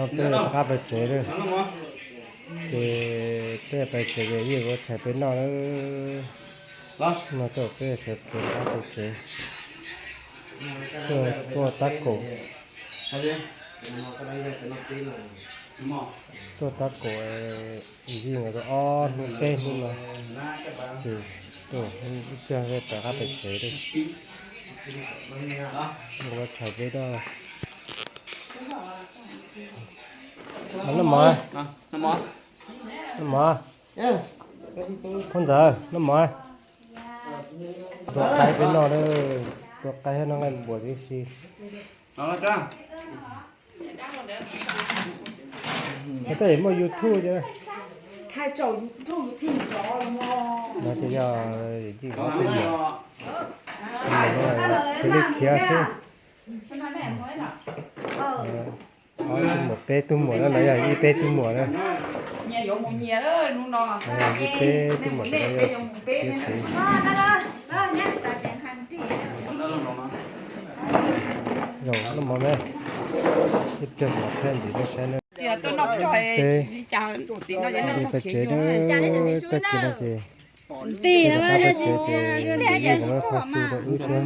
Peb rov qab pais tsev lawm. Ces peb pais tsev ces yeej ua tshais peb noj lawm. No tuaj peb sawv kev rov qab pais tsev. Tuaj tab kaum, tuaj tab kaum yeej ob hnub peb hnub no. Ces tuaj ib pliag rov qab pais tsev lawm. Ua tshais peb noj. Noj mov, noj mov, phauj ntxawm, noj mov. Tua qaib peb noj na, tua qaib thiab noj nqaij npuas tib si. Tej muaj YouTube, no ces yog ib tug muam, ib tug muam khiav xwb. Ob tug muam, peb tug muam na, no yog ib peb tug muam na. Ib peb tug muam na, yog ib peb tug muam. Zaum noj mov na, ib pliag kuv mam thaij ntxiv rau saib na. Peb pais tsev na, tag kis no ces rov qab pais tsev ces yeej yuav muab pob su rau wb thiab.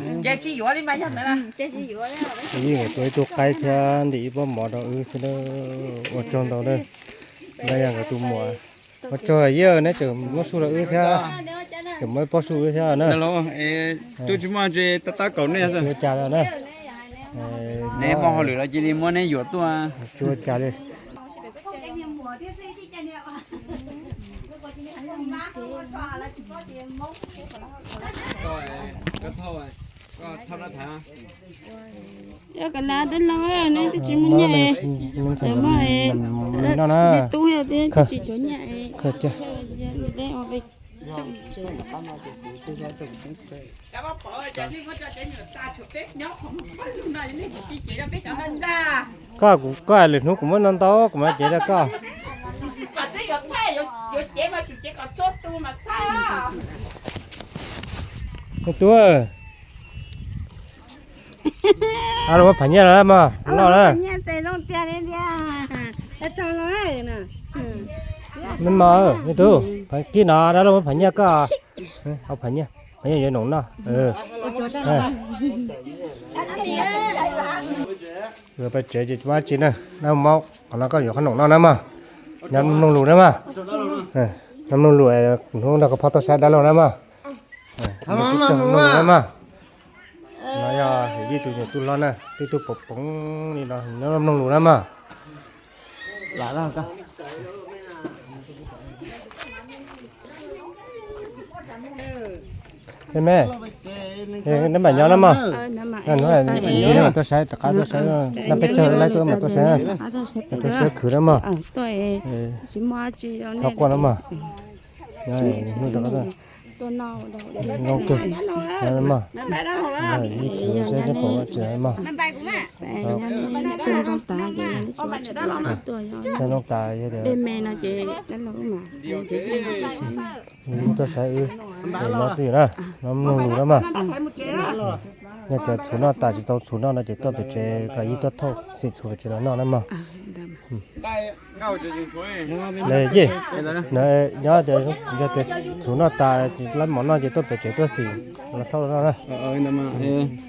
Yeej yuav tua ib tug qaib thiab ntim ib pob mov rau wb thiab na. Ua tsaug ntau na, Ntaj Yaj nkawd tus muam. Ua tsaug Yaj neb tseem muab su rau wb thiab, tseem muab ib pob su wb thiab na. Twb tsis muaj tsi, tab tab kaum nej. Ua cas na, neb muaj hauj lwm los cia li muab neb yuam tuaj. Tsis ua cas li. Yog ka na dab laug, neb twb tsis muaj nyiaj, muaj tub twb tsis tshua nyiaj. Koj, kuv, koj lwm hnub kuv muab no ntau kuv mam cev rau koj. Me tub, los muab pham nyiaj los mog, loj na. Me mog, me tub, pham kib no dab laug muab pham nyiaj koj. Hau pham nyiaj, pham nyiaj yuav noom noj. Yuav pais tsev ces tsis muaj dab tsi na, dab laug muab qhov no koj yuav qhov noom noj na mog. Nyob mloog lus na mog. Nyob mloog lus, hnub nrog koj phob tuaj saib dab laug na mog. Mloog lus na mog. No yog Yij tus nyuam tub hlob na, twb tuaj poob poob li no, nyob mloog lus na mog. Me me, neb mam nyob na mog. Hnub neb mam tuaj saib, rov qab tuaj saib, nyob peb caug laib tuaj mam tuaj saib, mam tuaj saib khwv na mog. Thov quaj na mog. Hnub rov qab tuaj. Zoo kawg mog. Saib neb pom tsev mog. Saib neb tas yog tias tuaj saib wb, no twj ywm na, no mloog lus na mog. Yog tias txhuv noj tas tsis tau txhuv noj no ces tuaj pem tsev kom Yij tuaj thauj xim txhuv pem tsev los noj na mog. Yij, nyob tias yog tias txhuv noj tas lab mov noj ces tuaj pem tsev tuaj xim los thauj noj na.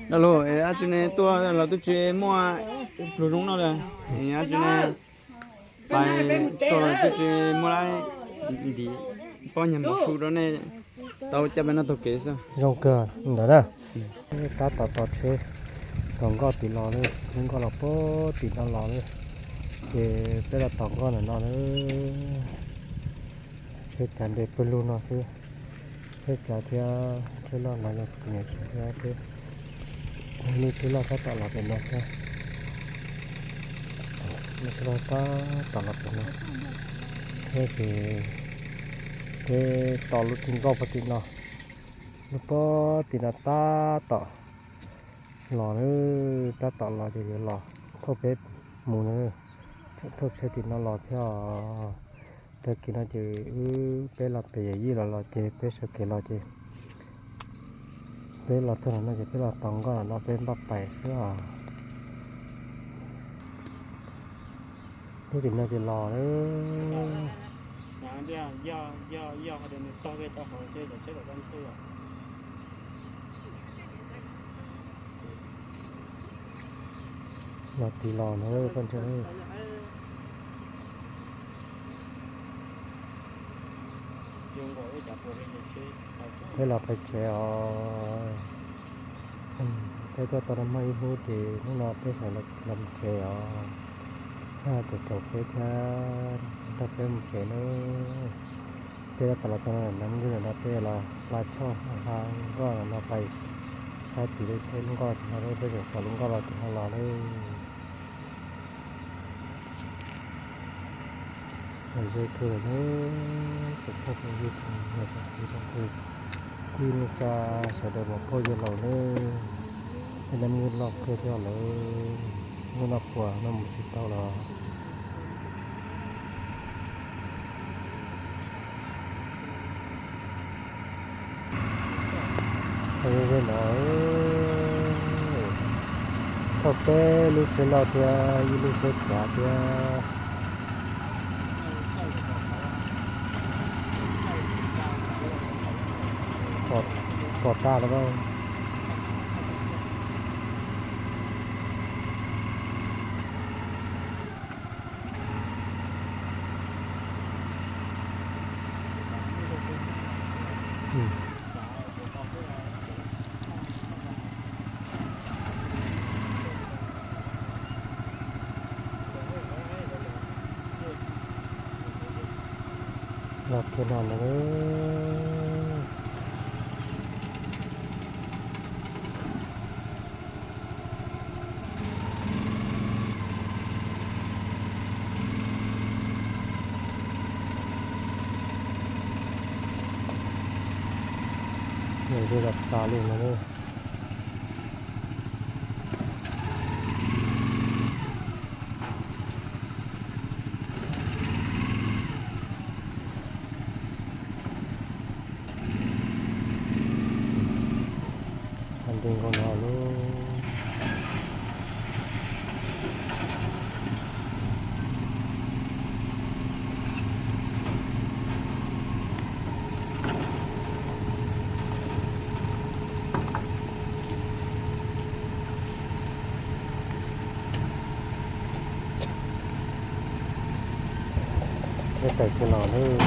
Dab laug, ab tsi ne tuaj los twb tsis muaj pluag zoo noj li. Ab tsi ne pais tuaj los twb tsis muaj lab ntim pob nyuag mov su rau nej tau coj peb noj taug kev xwb. Zoo kawg ntawd na. Tab tom tos tsheb, tos nkoj tim los lawm, tsheb nkoj los puag tim no los lawm, ces peb los tos nkoj ntawm no lawm. Tsheb cav nres pawg lug no xwb, tsheb cav thiab tsheb loj no yog kuv niam tsev thiab peb. Lub tsheb loj tab tom los pem no thiab, lub tsheb loj tab tom los pem no thiab ces peb tos lub tim nkoj puag tim no, lub puag tim no tab tom los na, tab tom los ces yuav los thauj peb mus na, thauj tsheb tim no los thiab os. Tag kis no ces wb peb los pem yawm yij los los ces peb sawv kev los ces peb los txog no ces peb los tos nkoj no peb npaj pais xwb os. Lub tim no ces los lawm. Los tim los na poj ntxoog. Peb los pais tsev os. Peb tuaj tau nag hmo ib hnub ces hnub no peb sawv los mus tsev os. Caum caum peb thiab nrog peb mus tsev nawb. Peb tab tom los txog nab nwj no peb los hla choj hla nkoj no pais sab tid, saib lub nkoj los tsis no, peb tseem xauj lub nkoj los tsis no los lawm. Los ze kawg lawm nawb, tsoom phooj tsoom ywg tsoom niam tsoom txiv tsoom kwv tij neej tsa sawv daws mas phooj ywg laus nawb. Peb nab nwj loj kawg thiab lawm, hnub no puas no mus tsis tau los. Zoo no, thauj peb lub tsheb loj thiab ib lub tsheb kav thiab. Pom tag lawm. Los kiag no lawm. Nws twb los tas li no. Nti nkaus no lub. Peb pais kiag los lawm.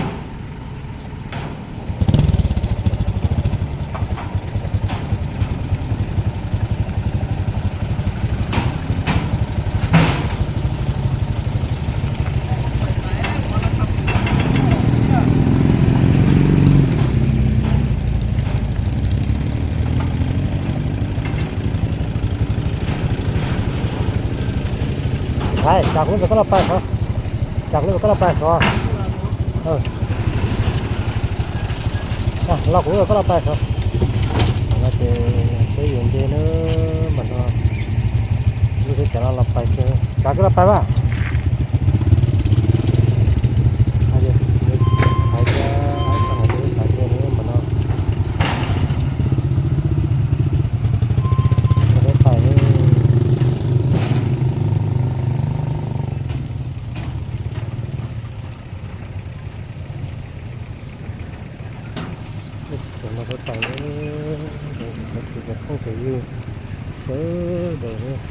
Tsa kuv lub ntawm koj los pais qhov, tsa kuv lub ntawm koj los pais qhov. Los kuv lub ntawm koj los pais qhov. Mas no ces peb yuav nce na, mas no lub tsheb cav no los pais kiag, tsa koj los pais mas. Hais tias, hais tias, hais tias, mas no, peb pais. Cov no peb pais, cov phooj cov ywg sawv daws.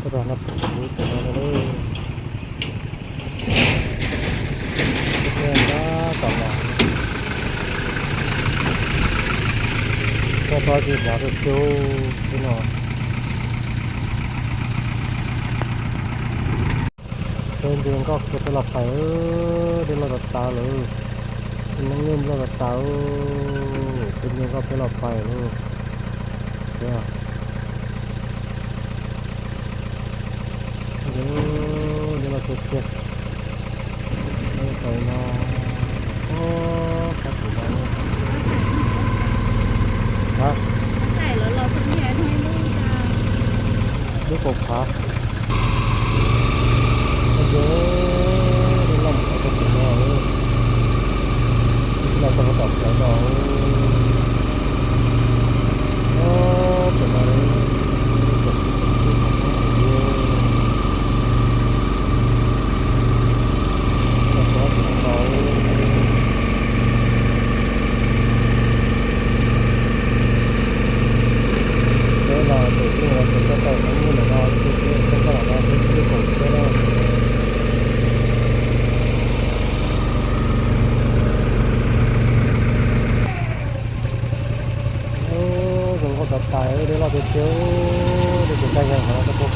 Koj rau no pom lub cov no na. Tab tom los, koj tsis hnov rau xyoo xwb no. Peb nce nkoj kiag peb los pais, dej loj tas tas lawm, neeg nyob loj tas tas, peb nce nkoj peb los pais lawm. Dej loj tiag tiag. Pais no, sab tim no, lub kaum phav. Dej loj mus rau tim no, loj rau tom plawv no. Tim no, tim no,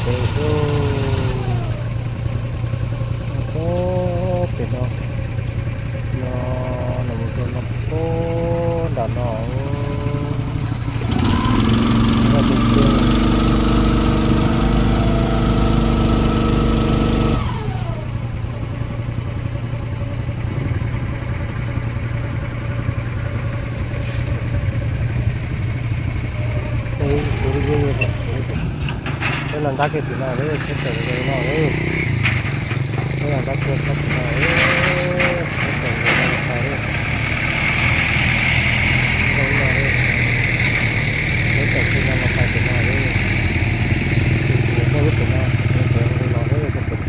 Ub, pem no, no, no mus rau no, ub, nram no, no tus kiag. Peb kuv li yus, peb los ntab kiag tim no lawm, peb tawm los no lawm, peb los ntab kiag tim no lawm, peb tawm los no lawm, zoo no lawm, peb tawm kiag no los pais tim no lawm, tus muaj lub pem no, pem no los lawm, pem no tus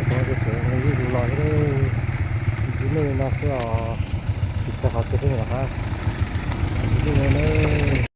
muaj lub los lawm, ntxiv nej li no xwb os, tsis txog qhov twg thiab los hab, ntxiv nej li no.